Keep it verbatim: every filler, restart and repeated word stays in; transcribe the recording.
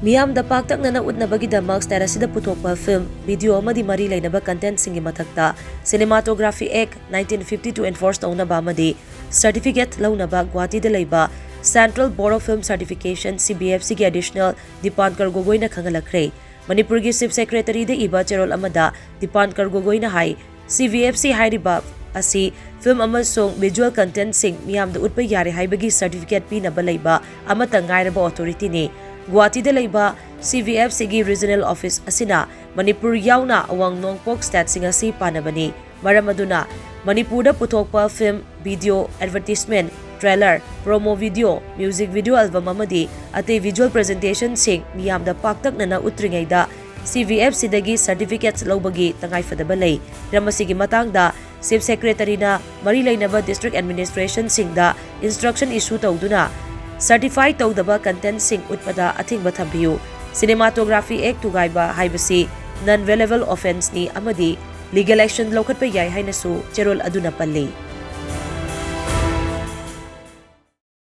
ꯃꯤꯌꯥꯝꯗ ꯄꯥꯛꯇꯛꯅꯅ ꯎꯠꯅꯕꯒꯤꯗꯃꯛ state ꯑꯁꯤꯗ ꯄꯨꯊꯣꯛꯄ film, video ꯑꯃꯗꯤ ꯃꯔꯤ ꯂꯩꯅꯕ contentꯁꯤꯡꯒꯤ ꯃꯊꯛꯇ Cinematography Act nineteen fifty two enforce ꯇꯧꯅꯕ ꯑꯃꯗꯤ certificate ꯂꯧꯅꯕ ꯒꯨꯋꯥꯍꯥꯇꯤꯗ ꯂꯩꯕ Central Board of Film Certification, CBFCꯒꯤ additional ꯗꯤꯄꯥꯟꯀꯔ ꯒꯣꯒꯣꯏꯅ ꯈꯪꯍꯜꯂꯛꯈ꯭ꯔꯦ꯫ ꯃꯅꯤꯄꯨꯔꯒꯤ Chief Secretaryꯗ ꯏꯕ ꯆꯦꯔꯣꯜ ꯑꯃꯗ ꯗꯤꯄꯥꯟꯀꯔ ꯒꯣꯒꯣꯏꯅ ꯍꯥꯏ, CBFC ꯍꯥꯏꯔꯤꯕ ꯑꯁꯤ film ꯑꯃꯁꯨꯡ visual contentꯁꯤꯡ ꯃꯤꯌꯥꯝꯗ ꯎꯠꯄ ꯌꯥꯔꯦ ꯍꯥꯏꯕꯒꯤ certificate ꯄꯤꯅꯕ ꯂꯩꯕ ꯑꯃꯠꯇ ꯉꯥꯏꯔꯕ authorityꯅꯤ꯫ ꯒꯨꯋꯥꯍꯥꯇꯤꯗ ꯂꯩꯕ CBFCꯒꯤ regional office ꯑꯁꯤꯅ ꯃꯅꯤꯄꯨꯔ ꯌꯥꯎꯅ ꯑꯋꯥꯡ ꯅꯣꯡꯄꯣꯛ stateꯁꯤꯡ ꯑꯁꯤ ꯄꯥꯟꯅꯕꯅꯤ꯫ ꯃꯔꯝ ꯑꯗꯨꯅ ꯃꯅꯤꯄꯨꯔꯗ ꯄꯨꯊꯣꯛꯄ film, video, advertisement, trailer, promo video, music video album ꯑꯃꯗꯤ ꯑꯇꯩ visual presentationꯁꯤꯡ ꯃꯤꯌꯥꯝꯗ ꯄꯥꯛꯇꯛꯅꯅ ꯎꯠꯇ꯭ꯔꯤꯉꯩꯗ CBFCꯗꯒꯤ certificates ꯂꯧꯕꯒꯤ ꯇꯉꯥꯏꯐꯗꯕ ꯂꯩ꯫ ꯍꯤꯔꯝ ꯑꯁꯤꯒꯤ ꯃꯇꯥꯡꯗ Chief Secretaryꯅ ꯃꯔꯤ ꯂꯩꯅꯕ district administrationꯁꯤꯡꯗ instruction issue ꯇꯧꯗꯨꯅ certify ꯇꯧꯗꯕ contentꯁꯤꯡ ꯎꯠꯄꯗ ꯑꯊꯤꯡꯕ ꯊꯝꯕꯤꯌꯨ꯫ Cinematography Act ꯊꯨꯒꯥꯏꯕ ꯍꯥꯏꯕꯁꯤ non-bailable offenceꯅꯤ ꯑꯃꯗꯤ legal action ꯂꯧꯈꯠꯄ ꯌꯥꯏ ꯍꯥꯏꯅꯁꯨ ꯆꯦꯔꯣꯜ ꯑꯗꯨꯅ ꯄꯜꯂꯤ꯫